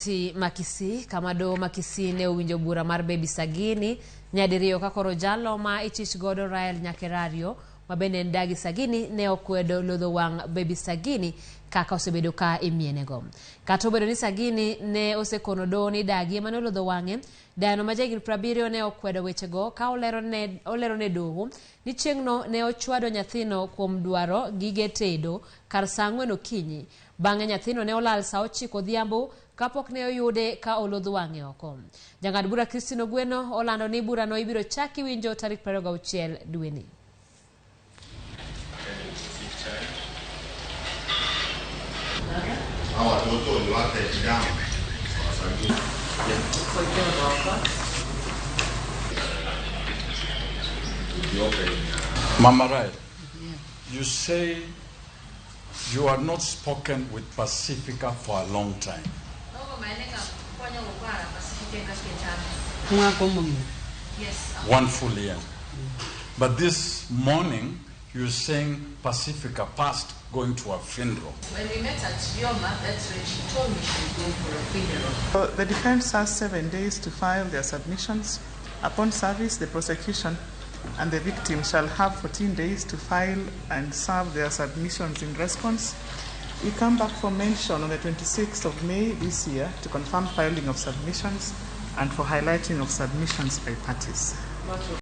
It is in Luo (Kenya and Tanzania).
Kaunti ma Kisii kama doho ma Kisii ne owinjo bura mar Baby Sagini nyadiriyo ka koro jalo ma ichich godo Rael Nyakerario ma bende en dagi Sagini ne okwedo lodho wang' Baby Sagini kaka osebedo ka imienego. Kata obedo ni Sagini ne osekono doho ni dagi ema ne olodho wang'e, dayano ma jahigni 70 ne okwedo wechego ka olero ne doho ni chieng'no ne ochwado nyathino kuom dwaro gige tedo kar saa 4 okinyi. Bang'e nyathino ne olal saa 9 odhiambo kapok ne oyude ka olodh wang'e oko. Jang'ad bura Christine Ogweno olando ni burano ibiro chaki winjo tarik 26 dweni. Mama Rael, you say you have not spoken with Pacifica for a long time. Yes. 1 full year. But this morning, you're saying Pacifica passed going to a funeral. When we met at Rioma, that's when she told me she was going for a funeral. So the defense has 7 days to file their submissions. Upon service, the prosecution and the victim shall have 14 days to file and serve their submissions in response. We come back for mention on the 26th of May this year to confirm filing of submissions and for highlighting of submissions by parties.